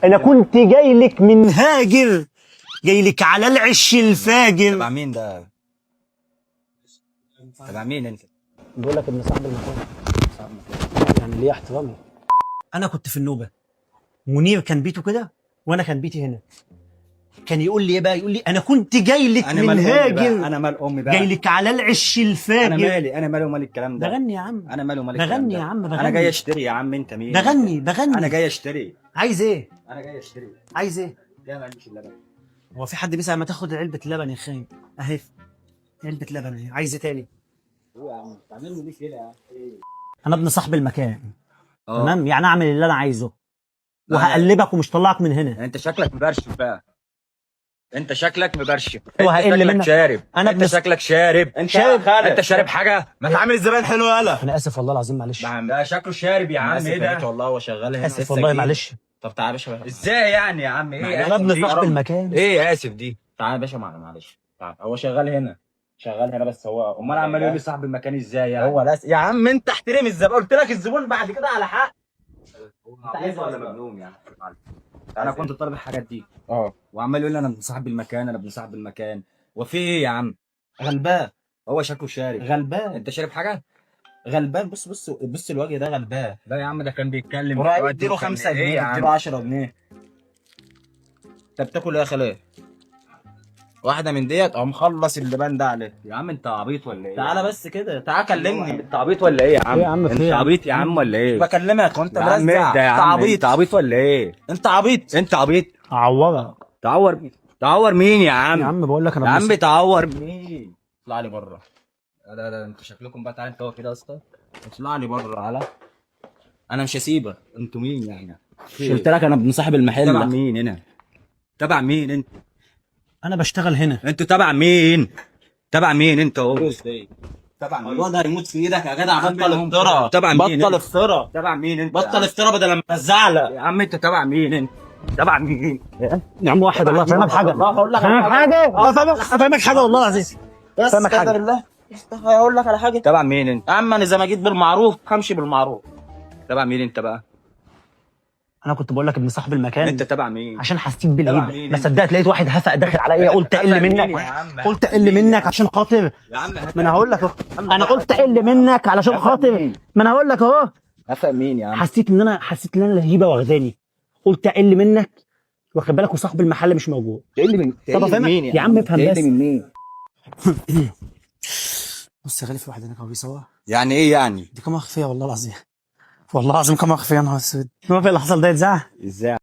انا كنت جاي لك من هاجر، جاي لك على العش الفاجر. تبع مين ده؟ تبع مين انت؟ بقول لك ابن صاحب المكان، يعني ليه احترامي. انا كنت في النوبة، منير كان بيته كده وانا كان بيتي هنا. كان يقول لي ايه بقى؟ يقول لي انا كنت جاي لك انا من مال امي بقى، هاجر، انا مال امي بقى، جاي لك على العش الفاجر. انا مالي، انا مالي ومال الكلام ده. بغني يا عم، انا مالي ومال الكلام بغني ده. يا عم، بغني. انا جاي اشتري يا عم، انت مين؟ بغني بغني. انا جاي اشتري. عايز ايه؟ انا جاي اشتري. عايز ايه؟ لا ما عنديش اللبن. هو في حد بيسأل؟ ما تاخد علبة لبن يا خاين، اهي علبة لبن اهي. عايز ايه تاني؟ هو يا عم تعملني ليه كده يا عم؟ ايه؟ انا ابن صاحب المكان. اه. تمام، يعني اعمل اللي انا عايزه لا. وهقلبك ومش طلعك من هنا. انت شكلك مبرشم بقى، انت شكلك مبرشم. هو انت هقل شكلك منك. شارب. انا انت ابن شكلك شارب. انت شارب. انت شارب حاجة؟ ما انت عامل الزبائن حلو يالا. انا اسف والله العظيم، معلش. ده شكله شارب يا عم. ايه ده؟ والله هو شغال هنا اسف والله معلش. طب تعالى يا باشا. ازاي يعني يا عم؟ ايه انا ابن آسف دي؟ صاحب المكان. ايه اسف دي؟ تعالى يا باشا، معلش تعالى، هو شغال هنا، شغال هنا بس هو امال عمال يقول لي صاحب المكان ازاي يعني؟ هو لاس يا عم. انت احترم الزبون، قلت لك الزبون بعد كده على حق. انت عايز ولا مجنون يعني؟ انا كنت طالب الحاجات دي اه. وعمال يقول لي انا ابن صاحب المكان، انا ابن صاحب المكان. وفي ايه يا عم؟ غلبان. هو شكله شارب. غلبان. انت شارب حاجة؟ غلبان. بص بص بص، الوجه ده غلبان. لا يا عم، ده كان بيتكلم ورايح دلوقتي اديله وكان 5 ايه جنيه، يا عم؟ اديله 10 جنيه. انت بتاكل ايه يا خلاف؟ واحدة من ديت اقوم مخلص اللبان ده عليه. يا عم انت عبيط ولا ايه؟ تعالى بس كده، تعالى كلمني. انت عبيط ولا ايه يا عم؟ ايه يا عم، في انت ايه يا عم؟ عبيط يا عم ولا ايه؟ بكلمك وانت يا عم مرزع. اهدى يا انت عم، عبيط. انت عبيط ولا ايه؟ انت عبيط. انت عبيط. عورك تعور مين؟ تعور مين يا عم؟ يا عم، بقول لك انا يا ابن عم صاحب- تعور مين؟ اطلع لي بره. لا لا، انتوا شكلكم بقى. تعالى انت هو كده يا اسطى. اطلع لي بره. تعالى، انا مش هسيبك. انتوا مين يعني؟ مش قلت لك انا ابن صاحب المحل؟ تبع مين هنا؟ تبع مين انت؟ انا بشتغل هنا. انتوا تبع مين؟ تبع مين انت اهو؟ تبع مين؟ الواد هيموت في ايدك يا جدع. بطل افترا. تبع مين بطل انت؟ افترا. تبع مين انت؟ بطل افترا بدل ما ازعلك. يا عم انت تبع مين انت؟ تبع مين؟ يا عم واحد الله افهمك حاجة، هقول لك افهمك حاجة، افهمك حاجة والله العظيم. بس فاهمك حاجة. قدر الله. هقول لك على حاجة. تبع مين انت؟ يا عم انا زي ما جيت بالمعروف همشي بالمعروف. تبع مين انت بقى؟ انا كنت بقول لك ابن صاحب المكان انت تبع مين؟ عشان حسيت تبع بالهيبه. مين ما انت؟ صدقت لقيت واحد هفق داخل عليا، قلت اقل تبع مين منك. يا عم؟ قلت اقل منك عشان خاطر. يا عم ما انا هقول لك اهو. انا قلت اقل منك علشان خاطر. ما انا هقول لك اهو. هفق مين يا عم؟ حسيت ان انا الهيبة واخداني، قلت اقل منك، واخد بالك؟ وصاحب المحل مش موجود. تقل من طب تقل من افهمك مين يا عم، افهم تقل بس. من مين؟ بص يا غالي، في واحد هناك هو بيصور. يعني ايه يعني؟ دي كاميرا خفيه والله العظيم، والله العظيم كاميرا خفيه. يا نهار اسود، ما في اللي حصل ده يتزعق. ازاي؟